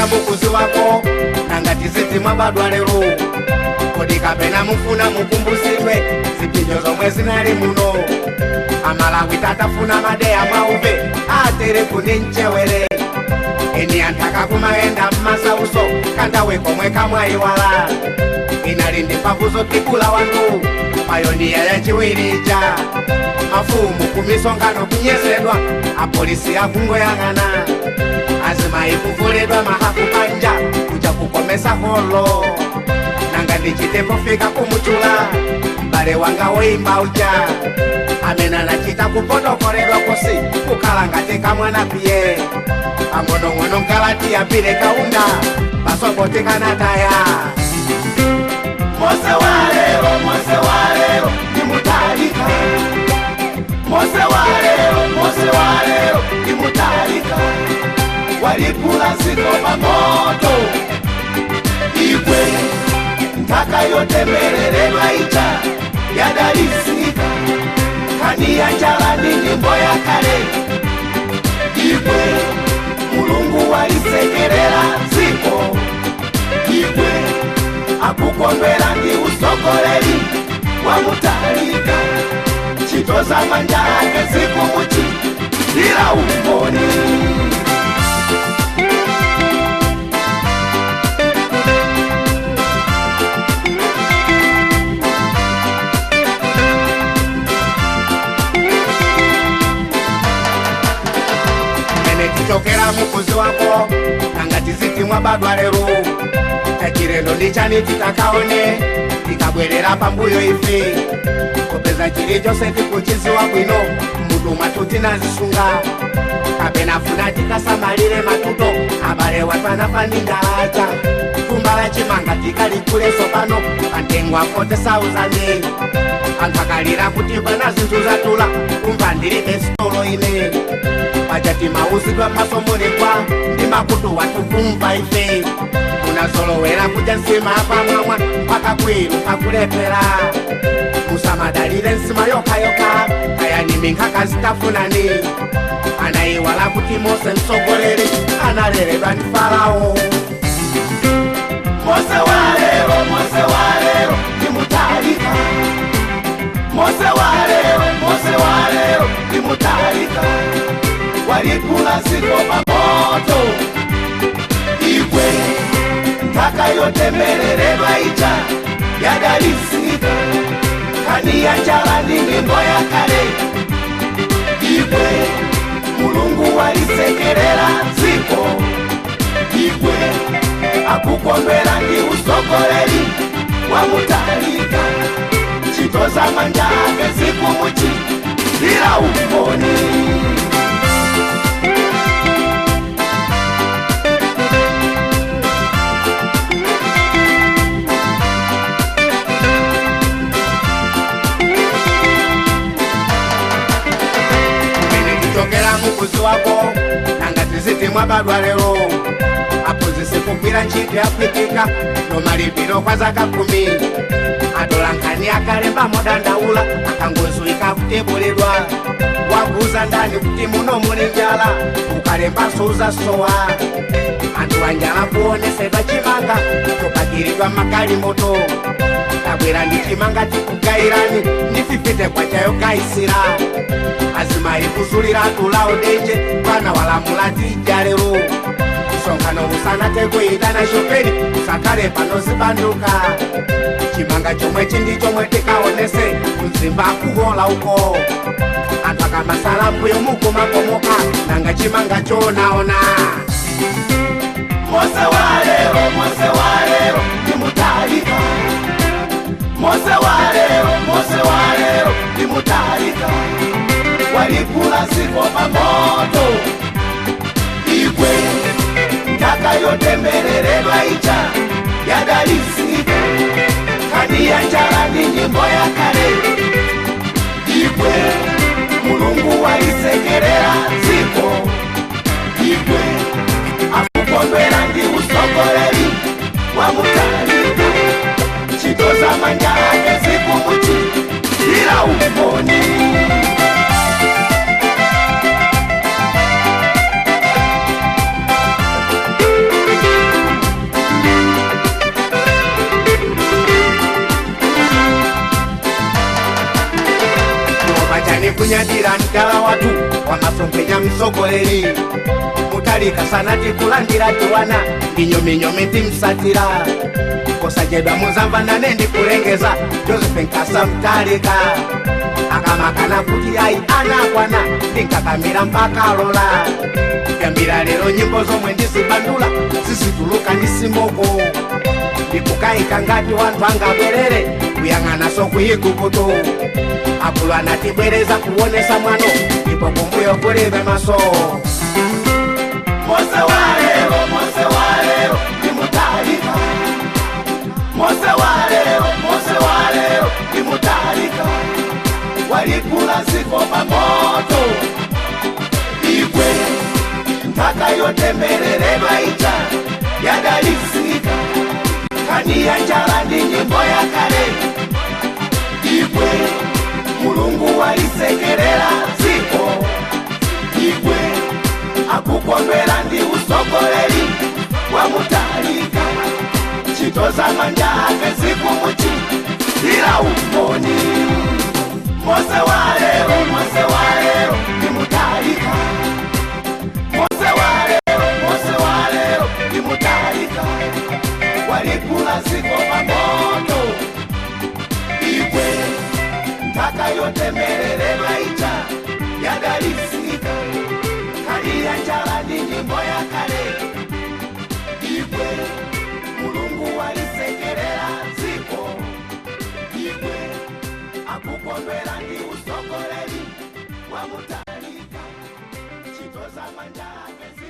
tichokera mukuzi wako nanga tiziti mwabadwa lero kodi kapena mufuna mukumbusidwe zipinjo zomwe zinali muno amalawi tatafuna madeya mauve atere kuni nchewere eni antaka kumaenda mmasauso kandawe komwe kamwayiwala inali ndi mphamvu zotipula wanthu payoniya yachiwirija mafumu kumisonkhano kunyesedwa apolisi akungoyang'ana azimayi kuvuledwa mahafu panja kuja kukomesa holo nanga ndichite pofika kumuchula mbale wanga woimba uja amene anachita kupotokoledwa kosi kukhala ngati kamwana piye pang'onong'ono nkalati yapile kaunda pasopoti kanataya Mose wa lero, Mose wa lero, ni Mutharika. Mose wa lero, Mose wa lero, ni Mutharika. Walipula ziko pamoto igwe ntaka yotembereredwa ija yadalisika kani ya njala ni nyimbo ya kale igwe Mulungu walisekerera ziko igwe akukondwera ndi usogoleri wa Mutharika chitoza manja ake zikumuchi ila umboni. Tichokera mukuzi wako nanga tiziti mwabadwa lero chachirendo ndichani titakaone tikabwerera pambuyo ife kupeza chilichonse tikuchiziwa bwino mutu mwathu tinazisunga kapena funa tikasamalire matuto abale watu anafa ndi njala thumba la chimanga tikalikule sopano pamtengo wa 40,000 anthu akalira kuti bwana zinthu zatula kumva ndilibe sitolo ine pachati mauzidwa maso mulekwa ndi makutu wathu kumva ife unazolowera kudya nsima pamwamwa mpaka kwiru pakulephera musamadalire nsima yokhayokha kayani minkhaka zitafunani anayiwala kuti Mose mtsogoleri analeredwa ndi Farao. Mose wa lero, Mose wa lero, ni Mutharika. Mose wa lero, Mose wa lero, ni Mutharika. Walipula ziko pamoto igwe ntaka yotembereredwa ija yadalisika kani ya njala ni nyimbo ya kale igwe Mulungu walisekerera ziko igwe akukondwera ndi usogoleri wa Mutharika chitoza manja ake zikumuchi ila umboni. Tichokera mukuzi wako nanga tiziti mwabadwa lero aphunzitsi kugwira ntchito yaphwikika nomalipiro kwa zaka 10 atolankhani akalemba modandaula akangozuika kuteboledwa wakuuza ndani kuti muno muli njala ukalembanso uzasowa anthu anjala kuonesedwa chimanga chopakiridwa magalimoto tabwera ndi chimanga tikugayirani ndi 50 kwacha yogayisira azimayi kuzulira tulawo denje bwana walamula tija lero msonkhano usanathe kuyitana shopeni usakhale pano zibanduka chimanga chomwe chindi chomwe tikaonese mzimba kuhola uko anthu akamasala mbuyo mukumakomoka nanga chimanga chonaona. Mose wa lero, Mose wa lero, ni Mutharika. Mose wa lero, Mose wa lero, ni Mutharika. Walipula ziko pamoto igwe ntaka yotembereredwa ija yadalisika kani ya njala ni nyimbo ya kale igwe Mulungu walisekerera ziko igwe akukondwera ndi usogoleri wa Mutharika chitoza manja ake zikumuchi ila umboni. Tikunyadira mdala watu wamasomphenya msogoleri Mutharika sanati kulandira tiwana ndinyominyomi timsatira Kosachedwa muzamva nane ndikulengeza Joseph Nkasa Mutharika akamakana kuti ayi anakwana ndinkakamira mpaka lola Kuyambira lero nyimbo zomwe ndizibandula zizituluka ndi simoko Ndikukayika ngati wanthu angabwerere kuyang'anaso ku Igupto Akulu anatibwereza kuonesa mwano ndipo kumbuyo kulibe maso Mose walero, Mose walero, ndi Mutharika. Mose walero, Mose walero, ndi Mutharika. Walikula ziko pamoto igwe ntaka yotembereredwa ija yadalisika kani ya njala ndi nyimbo ya kale igwe Mulungu walisekerera ziko igwe akukondwera ndi usogoleri wa Mutharika ntchito za manja ake zikumuchi ila umboni Mose walero, Mose walero, ndi Mutharika. Mose walero, Mose walero, ndi Mutharika. Walikula ziko pamoto igwe ntaka yotembereredwa ija yadalisika kali ya njala ndi nyimbo ya kale igwe Mulungu walisekerera ziko igwe akukondwera ndi usogoleri wa Mutharika ntchito za manja ake.